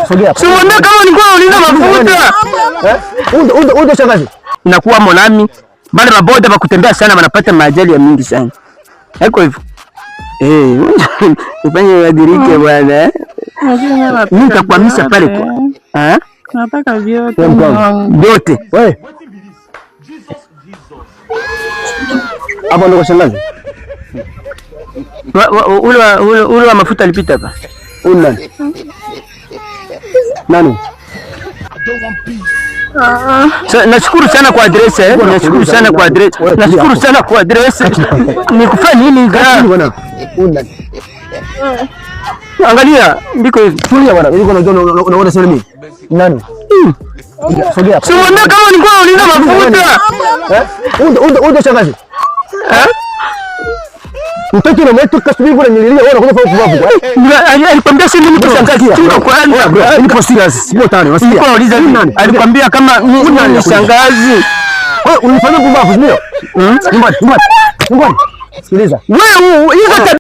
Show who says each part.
Speaker 1: Sogea hapa.
Speaker 2: Simuambia kama nilikuwa nauliza mafuta.
Speaker 1: Eh? Undo shangazi.
Speaker 2: Inakuwa monami. Bale maboda bakutembea sana wanapata maajali ya mingi sana. Haiko hivyo. Eh, ufanye uadirike bwana. Eh. Mimi nitakwamisha pale kwa. Eh?
Speaker 3: Nataka vyote.
Speaker 1: Wewe mkwangu.
Speaker 2: Vyote.
Speaker 1: Wewe. Hapo ndo kwa shangazi.
Speaker 2: Ule wa mafuta alipita hapa.
Speaker 1: Huyu nani? Nani?
Speaker 2: Nashukuru sana kwa address eh. Nashukuru sana kwa address. Nashukuru sana kwa address. Nikufanya nini
Speaker 1: Nani
Speaker 2: nga?
Speaker 1: bwana? Huyu nani?
Speaker 2: Angalia ndiko hivi.
Speaker 1: Tulia bwana. Niko unajua unaona sio mimi. Nani? Sogea hapa.
Speaker 2: Simuambia kama nilikuwa nauliza mafuta.
Speaker 1: Eh? Undo shangazi.
Speaker 2: Eh?
Speaker 1: Mtoto na mtu kasubiri kule nililia wewe unakuja kwa kubabu.
Speaker 2: Alikwambia si mimi kwa shangazi. Chunga kwanza.
Speaker 1: Bro, niko serious. Sio tani, unasikia?
Speaker 2: Nilikuwa nauliza nini? Alikwambia kama mimi ni shangazi.
Speaker 1: Wewe unifanyia kumbavu, ndio? Nyumbani, nyumbani. Nyumbani. Sikiliza.
Speaker 2: Wewe hizo